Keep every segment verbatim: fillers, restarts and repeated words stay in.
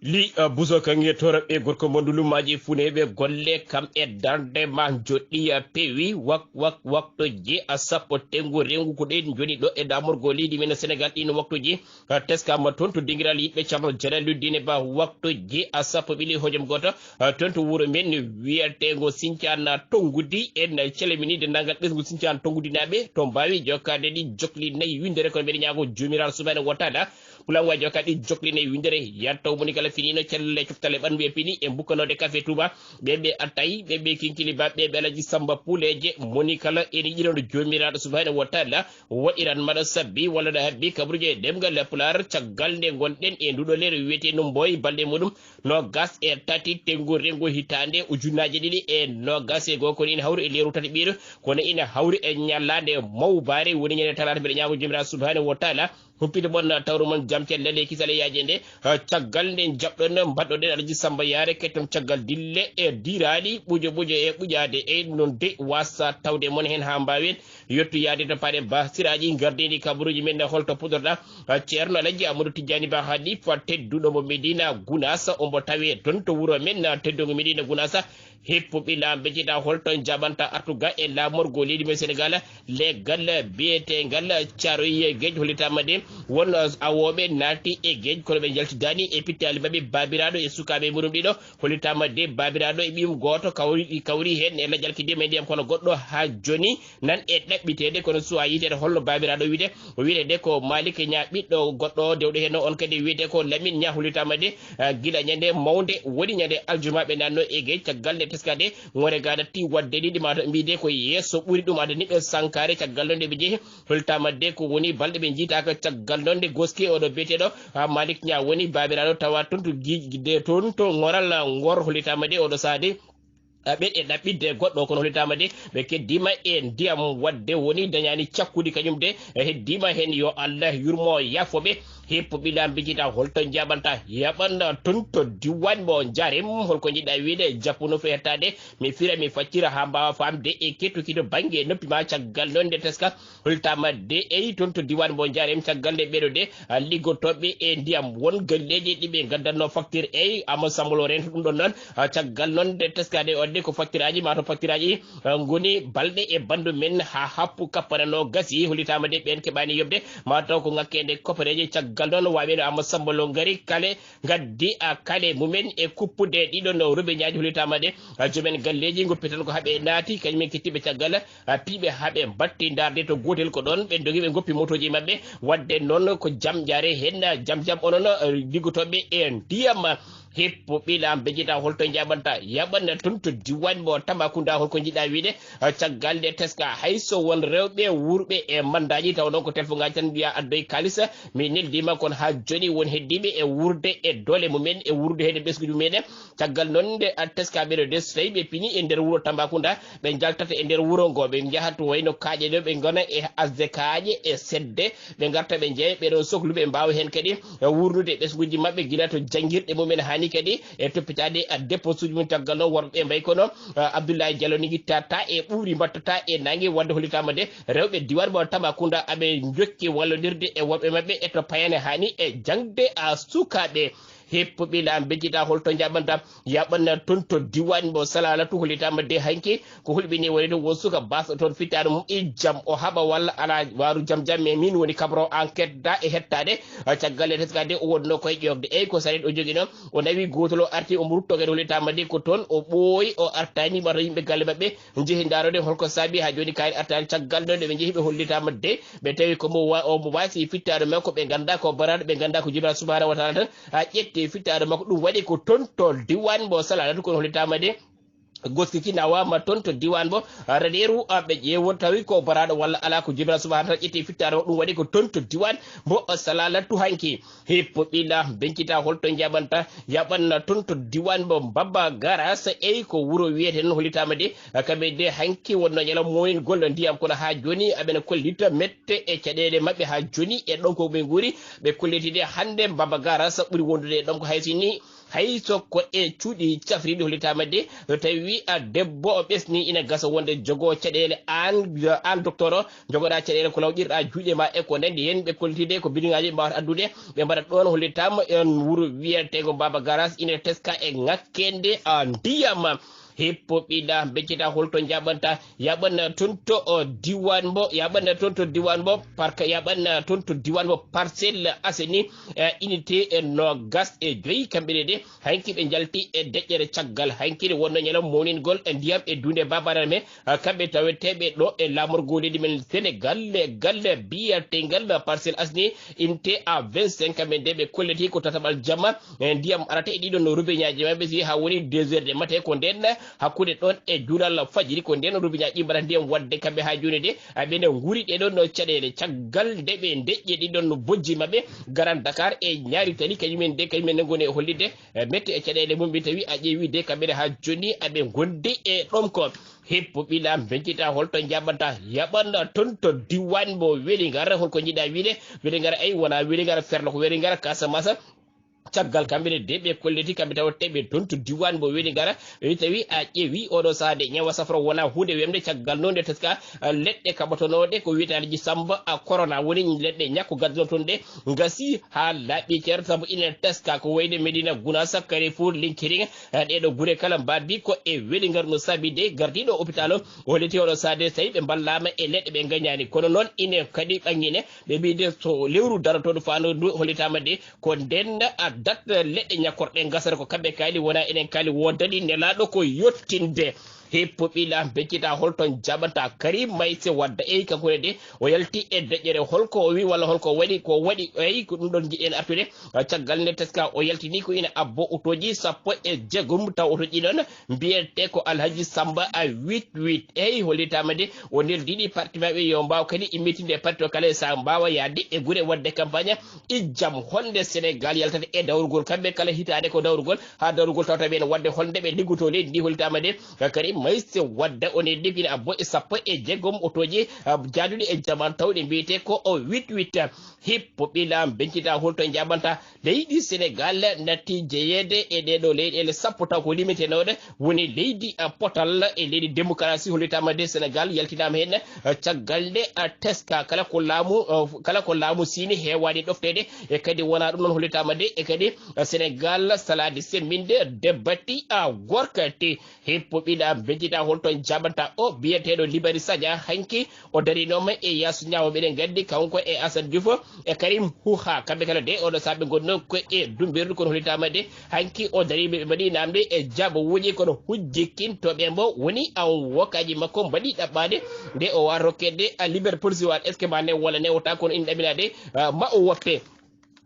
Li, uh, buso kanŋe toroɓe gorko mondulumaaji funeeɓe golle kam e darde ma joɗɗi, uh, pewi wak wak waktoji, uh, sappo tengu rengu ko ɗen joni ɗo e damorgo leydi men Senegal. Ɗin waktuji, uh, teskama toon to dingiral yiɓɓe Ceerno Jalal Luddine Ba, waktuji, uh, sappo ɓili hojom goto, uh, toon to wuro men wiyetengo Sincana Tongudi. En calmini denndangal ɓesngu Sincana Tongudinaaɓe to mbawi jokkade ɗi jokli nayi windere, kono mbeɗa ñaago Joomiraaɗo subhanahu wa taala Pulaar wajo kadi jokline windere, yaltaw moni kala finino cellale coftale ɓandu e pini e mbukkanode kafe Touba. Ɓe ɓe Attay, ɓe ɓe Kinkiliba, ɓe ɓe Alaji Samba Puleje, moni kala ene yiɗono Joomiraaɗo subhanahu wa taala waɗiran maɗa sabbi walla ɗa habbi kabruje e ɗemngal Pulaar. Caggal nde ngonɗen e nduɗo leydi wiyetee no Mboy, balɗe muɗum nogas e tati tengu rengu hitaande ujunnaji ɗiɗi e nogas e goo, kono ina hawri e leeru tati ɓiɗo, kono ina hawri e ñalaande mawbaare, woni ñande talaata. Mbeɗa ñaago Joomiraaɗo subhanahu wa taala humpito mon, tawru mon jam cellal e kisal e yaaje nde. Ha, caggal nde jaɓɗon mbaɗɗoɗen Alaji Samba Yaare, ketton caggal dille e diraali ɓujo ɓujo e ɓujaade. E ɗum noon de wasa tawde mon heen haa mbaawen yettu yaade to paɗe ba siraaji ngardiiɗi kabaruuji men. Holto puɗɗorɗa? Ha, Ceerno Alaji Amadou Tijjaani Ba Halifa tedduɗo mo Medina Gunaas, ombo tawe toon to wuro men teddungo Medina Gunaas. Hippuɓe laaɓe becciɗa holto jaɓanta artuga e laamorgo leydi men Senegal. Leggal biyetengal Caroye Geej hollitaama de won awooɓe naati e geej, kono ɓe njaltidaani e pittaali maɓɓe. Baabiraaɗo e sukaaɓe muɗum ɗiɗo hollitaama de, baabiraaɗo e ɓiyum gooto kawri, kawri heen e lajal ki ndiyam e ndiyam, kono goɗɗo haa jooni nan e ɗaɓɓiteede, kono suwa yiiteede holno baabiraaɗo wiyde. O wiyde de ko Malick Niang ɓiɗɗo goɗɗo dewɗo heen, on kadi wiyde ko Lamine Niang hollitaama de, ah, gila ñande mawnde woni ñande aljuma ɓe nanno e geej. Caggal nde teskaade ŋore ga natti waɗde ɗiɗi mata mbiyde ko yeeso ɓuri ɗum adani ɓe sankaare. Caggal nde ɓe jeehi hollitaama de ko woni balɗe ɓe njiitaaka. Caggal noon nde goski oɗo biyeteeɗo, ah, Malick Niang woni baabiraaɗo tawa toon to gi-, de toon to ŋoral ngor hollitaama de oɗo saade. Ɓen e ɗaɓɓitde goɗɗo, kono hollitaama de ɓe keddiima e ndiyam, waɗde woni dañaani cakkudi kañum de, e heddiima heen. Yo Allah yurmo, yaafo ɓe. Hippo ɓilaam bijita, holto njaɓanta? Yaɓan toon to diwan mo Njarem, holko njiɗɗa wiide? Jappuno fe hettaade, mi fira, mi faccira haa mbaawa faamde e kettuki to bannge noppi ma. Caggal noon nde teska, hollitaama de, eyi, toon to diwan mo Njarem, caggal nde ɓeɗo de, a, liggotooɓe e ndiyam, won galleeji ɗi ɓe ngaddanno facture, eyi, Amadou Samba Lo rento ɗum ɗon noon. A, caggal noon nde teskaade o addi ko facture aji, ma to facture aji, a, ngoni balɗe e bandu men haa happu kappana no gasi, hollitaama de ɓeen keɓaani yoɓde, ma taw ko ŋakkeende kopereeje. Caggal noon waaɓeeɗo Amadou Samba Lo ngari kale, ngaddi, a, kale mumen e kuppude ɗiɗon robiñaaji, hollitaama de, a, joomen galleeji ngoppi tan ko haɓe naati, kañumen kettiiɓe caggal, a, piiɓe haa ɓe mbatti ndaarde to gootel ko ɗoon ɓe ndogi, ɓe ngoppi motooji maɓɓe. Waɗde noon ko jam jaare heen, jam jam onon, a, liggotooɓe e ndiyam. Hippo ɓilaam bejjita, holto njaɓanta? Yaɓan toon to diwan mo Tambacounda, holko njiɗɗa wiide? A, caggal nde teska, hay so won rewɓe wuurɓe e mandaaji, taw noon ko telefon ngaji tan mbiya addoy kaalis. Mi neldiima, kono haa jooni won heddiiɓe e wuurde e doole mumen, e wuurde heen e ɓesguji mumen. Caggal noon nde a teska ɓeɗo de, so tawi ɓe pini e nder wuro Tambacounda, ɓe njaltata e nder wuro ngo, ɓe njaha to wayno kaaƴe ɗo, ɓe ngona e asde kaaƴe e sedde, ɓe ngarta ɓe njeeya ɓeɗo sokluɓe, ɓe mbaawa heen kadi, e, wuurnude ɓesnguuji maɓɓe, gila to janngirɗe mumen haani kadi e toppitaade, a, dépense uji mum. Caggal noon worɓe ɓe mbayi kono, a, Abdoulaye Diallo nigi tata e ɓuuri mbattata e nange, waɗde hollitaama de rewɓe diwan mo Tambacounda aɓe njokki wallondirde e worɓe maɓɓe e to payane haani e jaŋde, a, sukaaɓe. Hippo ɓilaam bejjita, holto njaɓanta? Yaɓan toon to diwan mo Salalatu, hollitaama de hanki ko hulɓini woni to won suka baasɗo toon fittaano mum e jam, o haɓa walla alaa, waaru jam jam, mais min woni kabro enquête da e hettaade. A, caggal e teskaade o wonno koye ƴoogde, eyi ko saret o jogino, o nawi gootol o arti omo rutto kadi, hollitaama de ko toon o ɓooyi, o artaani mata yimɓe galle maɓɓe njehi ndaarode holko saabi haa jooni kaari artaani. Caggal noon nde ɓe njehi ɓe hollitaama de ɓe tawi ko mo wa-, o mo waasi fittaano makko, ɓe ngannda ko baraaɗo, ɓe ngannda ko Jibra subhanahu wa taala tan a ƴetti fittaano makko. Ɗum waɗi ko toon to diwan mo Salalatu, kono hollitaama de goskiki nawaama toon to diwan mo Raneeru, a, ɓe ƴeewo tawi ko baraaɗo walla alaa ko Jibra subhanahu wa taala ƴetti fittaano makko. Ɗum waɗi ko toon to diwan mo Salalatu hanki. Hippo ɓila bencita, holto njaɓanta? Yaɓan toon to diwan mo Mbaba Garasa, eyi ko wuro wiyete noon hollitaama de, a, kamɓe de hanki wonno ñalawma mowningol ndiyam, kono haa jooni aɓena kollita mette e caɗeele maɓɓe haa jooni e ɗon ko ɓe nguuri. Ɓe kolliti de hannde Mbaba Garasa ɓuri wondude e ɗon ko hay si ni Hay so ko e cuuɗi cafriiɗi hollitaama de, so tawi a debbo o ɓesni, ina gasa wonde jogoo caɗeele aan, aan docteur o, jogoɗaa caɗeele ko lawƴirɗaa juuɗe ma e ko nanndi heen, ɓe kolliti de ko bidiŋaaji ɓe mbaawata addude, ɓe mbaɗa ɗoon hollitaama e wuro wiyeteengo Baba Garage, ina teska e ŋakkende, a, ndiyam. Hippo ɓiɗa, mbeccita holto njaɓanta, yaɓan toon to, o, diwan mo, yaɓan toon to diwan mo, par que yaɓan toon to diwan mo Parcelles Assainies, eh, unité, eh, noogas e joyi, kamɓe ɗe de, hanki ɓe njalti e deƴƴere caggal, hanki nde wonno ñalawma mawningol e ndiyam e duunde Babaram he, ah, kamɓe taweteeɓe ɗo e laamorgo leydi men Sénégal, e galle biyategal Parcelles Assainies, unité A vingt-cinq, kamɓe nde ɓe kolliti ko tataɓal jamma, eh, ndiyam arata e ɗiɗon robineeji maɓɓe, si haa woni deux heures de matin, ko nden hakkunde ɗon e julal fajiri, ko nden robineeji mbaɗata ndiyam wadde kamɓe haa jooni de, aɓe ne nguuri ɗe ɗon caɗeele. Caggal nde ɓe deƴƴi ɗiɗon bojji maɓɓe, Grand Dakar e Ñaari Tali, kañumen de, kañumen ne ngoni e hollitde, eh, mette e caɗeele mum, ɓe tawi a ƴeewi de kamɓe ne haa jooni aɓe ngondi e ɗom ko. Hippo ɓila mbencita holto njaɓanta, yaɓan toon to diwan mo Weliŋar, holko njiɗa wiide Weliŋar? Ay, wona Weliŋar, ferlo ko Weliŋar, Casamance. Caggal kamɓe ne de ɓe kolliti kamɓe tawa teɓe toon to diwan mo Weliŋar, ɓe tawi a ƴeewi oɗo sahaa de ñawa safro wona huunde wemde, caggal noon nde teska, ah, leɗɗe kaɓotonooɗe ko wiyetee Alhaji Samba, ah, Corona woni leɗɗe ñakko gadduno toon ɗe ngasi haa laaɓi cer, sabu ina teska ko wayde Medina Gunaas, Carrefour, Linkering, ah, ɗeɗo gure kala mbaadi ko e Weliŋar no saabi de gardiiɗo hôpital o holliti oɗo sahaa de so tawi ɓe mballaama e leɗɗe ɓe ngañaani. Kono noon ine kadi ɓaŋŋine ɓe mbiide so lewru darotooɗo faandu ndu hollitaama de ko nden a dat leɗɗe ñakkorɗe ngasata ko kamɓe kaali wona enen kaali woodani nelaaɗo ko yottinde. Hippo ɓila mbeccita holto jaɓanta Karim Mayse Wadda, eyi kanko ne de o yalti e deƴƴere holko o wi walla holko waɗi ko waɗi eyi ko ɗum ɗon jiɗen artude. Caggal nde teska o yaltini ko ina abbo otoji sappo e jeegom taw otoji ɗon mbiyete ko Alhaji Samba a huit huit. Eyi hollitaama de o neldi ɗi parti maɓɓe yo mbaaw kadi immitinde e parti o kala e saha mbaawa yaade e gure waɗde campagne. Ijjam honde Sénégal yaltata e dawrugol kamɓe kala hitaande ko dawrugol haa dawrugol tawta ɓeen waɗde holnde ɓe liggotoo leydi ndi hollitaama de. Karim Mayse Wadda o neldi ko ina abbo e sappo e jeegom otoji, ah, jaaduɗi e jaman tawɗi mbiyete ko o huit huit. Hippo ɓila mbencita holto njaɓanta. Leydi Senegal natti jeyeede e ɗeɗo leyɗeele sappo taw ko limetenooɗe woni leydi, ah, potal e leydi démocratie hollitaama de Senegal yaltinaama heen, ah, caggal nde, ah, teska kala ko laamu, ah, kala ko laamu siini heewaani ɗofteede e kadi wonaa ɗum noon hollitaama de e kadi, ah, Senegal salaade semminde debati, ah, gorkati. Hippo ɓila mbeddita holto jaɓanta o biyeteeɗo Libari Sadia hanki o darinooma e Yasu Ñaawo. Meɗen nganndi kanko e Assane Diouf e Karim Huha kamɓe kala de oɗo saha ɓe ngonno ko e dumberdu kono hollitaama de hanki o dariɓe ɓe mbaɗi namde e jaabawuuji kono hujjikintooɓe mbo woni aw wokaaji makko mbaɗi ɗaɓɓaade nde o wa rokkede a Liverpool si waat est ce que ma ne walla newta kono ina ɗaminaade, ah, ma o woppe.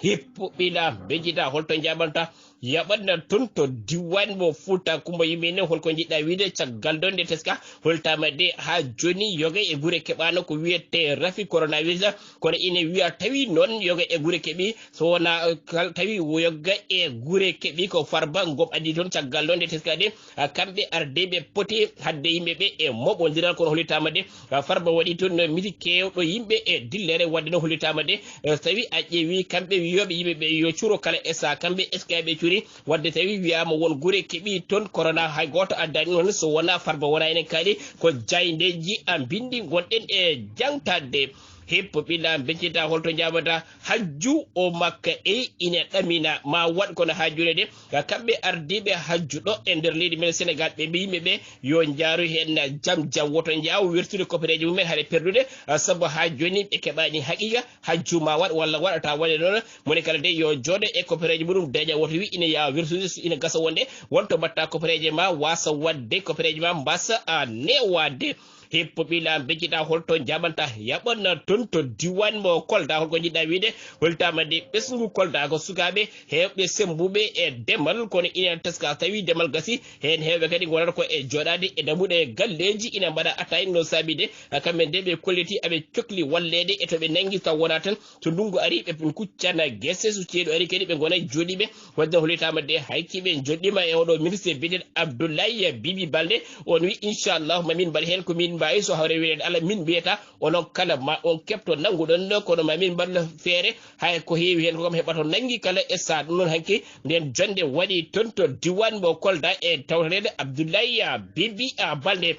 Hippo ɓila mbeddita holto jaɓanta yaɓanna toon to diwan mo Fuuta Kumba yimɓe ne holko jiɗɗa wiide caggal ɗon nde teska holtama de haa jooni yoga e gure keɓano ko wiyete rafi coronavirus kono ina wiya tawi noon yoga e gure keɓi so wona, eh, kal tawi yoga e gure keɓi ko Farba Ngom addi toon caggal ɗon nde teska de, ah, kamɓe ardiɓe poti hadde yimɓe ɓe e moɓondiral kono hollitama de, ah, Farba waɗi toon miti kewɗo yimɓe e dillere wadde no hollitama de, eh, so tawi a ƴeewi kamɓe wiyoɓe yimɓe ɓe yo curo kala esa kamɓe eskaɓe curi wadde tawi wiyama won gure keɓi toon corona hay goto addani noon so wona Farba wona enen kaali ko jayndeji a bindi gonɗen e jangtade. Hippo ɓilla beccita holto jaabata hajju o makka e ina ɗamina ma waɗ kono ha jure de kamɓe ardiɓe hajju ɗo e nder leydi men Sénégal ɓe mbi yimɓe ɓe yo jaaru hen jam jam woto jaaw wertude kopereji mumen haɗa perdude, ah, sabu ha joni ɓe keɓani haqiqa hajju ma waɗ walla waɗata waɗe noon moni kala de yo jooɗo e kopereji muɗum deeƴa woto wi ina yawa wertude so ina gasa wonde wonto mbatta kopereje ma wasa wadde kopereje ma mbasa a newade. Hippo ɓila beccita holto jaɓanta yaɓan toon to diwan mo Kolda holko jiɗɗa wiide holtama de ɓesngu Kolda ko sukaɓe hewɓe sembuɓe e demal kono ina teska tawi demal gasi heen hewɓe kadi gonata ko e jooɗade e dammuɗe galleji ina mbaɗa attaque no saabi de kamɓe nde ɓe kolliti aɓe cokli walleede e to ɓe nangi taw wona tan so ndungu ari ɓe kuccana gese so ceeɗu ari kadi ɓe gona jooɗiɓe wadde holitama de hayki ɓe joɗɗima e oɗo ministre biyeteɗo Abdoulaye Bibi Balde on wi inchallah mamin mbaɗa heen komin Mbawi so hawre wiyeede Allah min mbiyata onon kala ma on kepto nannguɗon, kono ma min mbaɗa feere. Hay ko heewi heen ko kam heɓato nanngi kala e saha. Ɗum noon hanki nden jonnde waɗi toon to diwan mo Kolda e tawtoreede Abdoulaye Bibi Balde.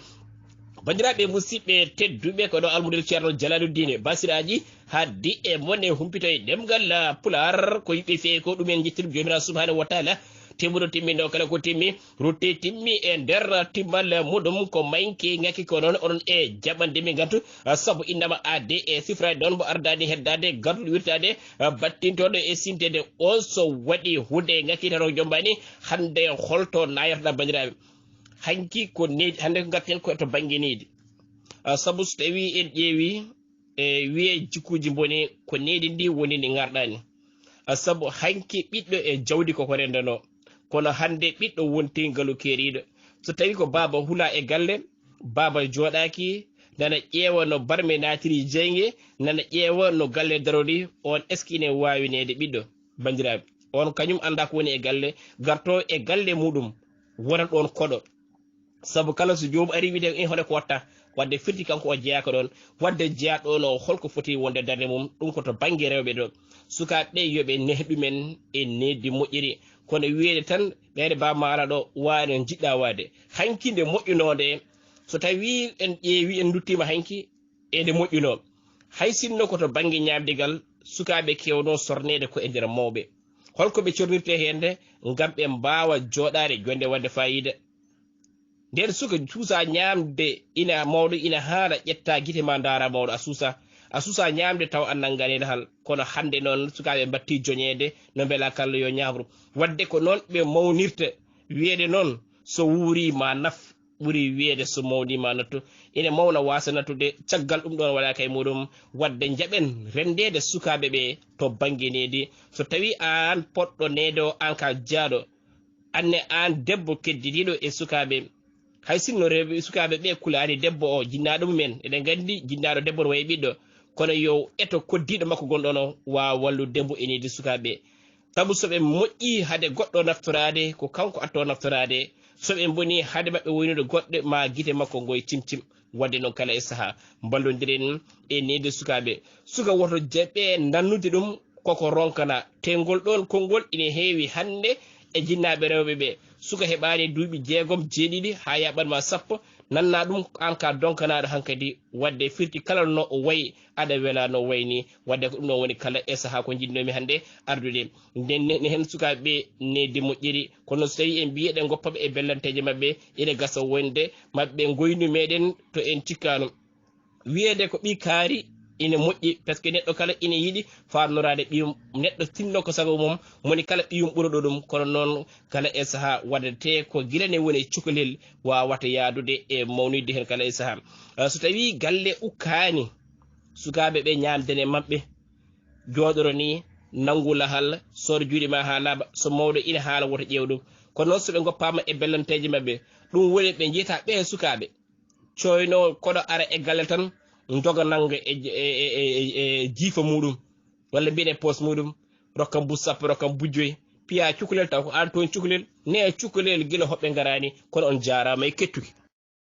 Banndiraaɓe musidɓe tedduɓe, ko ɗo almudel Ceerno Jalaluddin Basiraaji haddi e mon e humpito e ɗemngal Pulaar. Ko yiɗɓe feewi ko ɗumen njettirmi Joomiraaɗo Subhaanahu wa Taala. Timmuɗo timmindo kala ko timmi, rutti timmi e nder timmal muɗum ko manki ngaki ko noon onon e jaɓande mi ngantu, sabu innama aade e sifraade ɗon mo ardaade heddaade garduɗo wirtaade, battintoɗo e sintede on so waɗi huunde ngaki tan o jombani. Hannde holto nayorɗa banndiraaɓe? Hanki ko needi, hannde ko ngarten ko to bannge needi. Ah, sabu so tawi en ƴeewi e wiye jikkuuji boni ko needi ndi woni ndi ngarɗani. Ah, sabu hanki ɓiɗɗo e jawdi koko rendanoo, kono hannde ɓiɗɗo wonti ngalu keeriiɗo. So tawi ko baaba hula e galle, baaba jooɗaaki, nana ƴeewa no barme naatiri jeynge, nana ƴeewa no galle darori, on est-ce que ine waawi neede ɓiɗɗo? Banndiraaɓe, on kañum anndaa ko woni e galle, garto e galle muɗum, wona ɗon koɗo. Sabu kala so joomum ari wiide in hono ko watta, wadde firti kanko o jeyaa ko ɗon, wadde jeyaa ɗon o holko foti wonde darnde mum, ɗum ko to bannge rewɓe ɗo. Sukaaɓe ɓe yo ɓe neh ɗumen e nehdi moƴƴiri, kono wiyeede tan ɓeyde ba maala ɗo waano jiɗɗa waade. Hanki nde moƴƴunoo nde, so tawi en ƴeewi en nduttiima hanki e nde moƴƴunoo, hay sinno ko to bannge ñaamdigal, sukaaɓe keewno sorneede ko e nder mawɓe. Holko ɓe cornirte heen nde ngam ɓe mbaawa jooɗaade jonnde waɗde faayiida? Nden suka suusa ñaamde ina mawɗo ina haala ƴetta gite ma ndaara mawɗo a suusa. A suusa ñaamde taw a nanngaani lahal. Kono hannde noon sukaaɓe mbatti joñeede no mbela kala yo ñaamru. Wadde ko noon ɓe mawnirta wiyeede noon so wuuri ma naf ɓuri wiyeede so mawni ma nattu. Ina mawna waasa nattude caggal ɗum ɗoon waɗaaka e muɗum. Wadde njaɓen renndeede sukaaɓe ɓe to bannge needi. So tawi aan poɗɗo neede o aan ka jaaɗo, anne aan debbo keddiniiɗo e sukaaɓe, hay sinno rewɓe sukaaɓe ɓe kulaani debbo o jinnaaɗo mumen, eɗen nganndi jinnaaɗo debbo no wayi ɓiɗɗo, kono yo eto koddiiɗo makko gonɗo on o waawa wallude debbo e needi sukaaɓe. Sabu so ɓe moƴƴi hade goɗɗo naftoraade ko kanko atto naftoraade, so ɓe mboni hade maɓɓe woynude goɗɗe ma gite makko ngoy cimcim. Wadde noon kala e saha mballondiren e needi sukaaɓe. Suka woto jaɓe nannude ɗum koko ronkana. Te ngol ɗon konngol ina heewi hannde e jinnaaɓe rewɓe ɓe. Suka heɓaani duuɓi jeegom, jeeɗiɗi haa yaaɓan ma sappo, nanna ɗum aan ka donkanaaɗo hankadi. Wadde firti kala no o wayi aɗa wela no wayni. Wadde ko ɗum ɗon woni kala e saha ko njiɗnomi hannde ardude. Nden ne heen sukaaɓe ɓe needi moƴƴiri, kono so tawi en mbiyi eɗen ngoppa ɓe e bellanteeje maɓɓe, ina gasa wonde maɓɓe ngoynu meɗen to en cikkaano. Wiyeede ko ɓii kaari ina moƴƴi, par ce que neɗɗo kala ina yiɗi faamnoraade ɓiyum. Neɗɗo tinno ko sago mum, moni kala ɓiyum ɓuroɗo ɗum. Kono noon kala e saha waɗate ko gila ne woni cukalel waawata yaadude e mawnitde heen kala e saha. Ah, so tawi galle ukkaani, sukaaɓe ɓe ñaamden e maɓɓe, jooɗoro ni, nanngu lahal, soor juuɗe ma haa laaɓa. So mawɗo ina haala, woto ƴeew ɗum. Kono noon so ɓe ngoppaama e bellanteeje maɓɓe, ɗum woni ɓe njiyata ɓe sukaaɓe coyno koɗo ara e galle tan, doga nannga e, e, e, e, e jiifa muɗum, walla mbiyen e poos muɗum, rokkam buus sappo, rokkam buus joyi, piya cukalel taw ko aan toon cukalel, ne cukalel gila hoɓɓe ngaraani, kono on jaaraama e kettuki.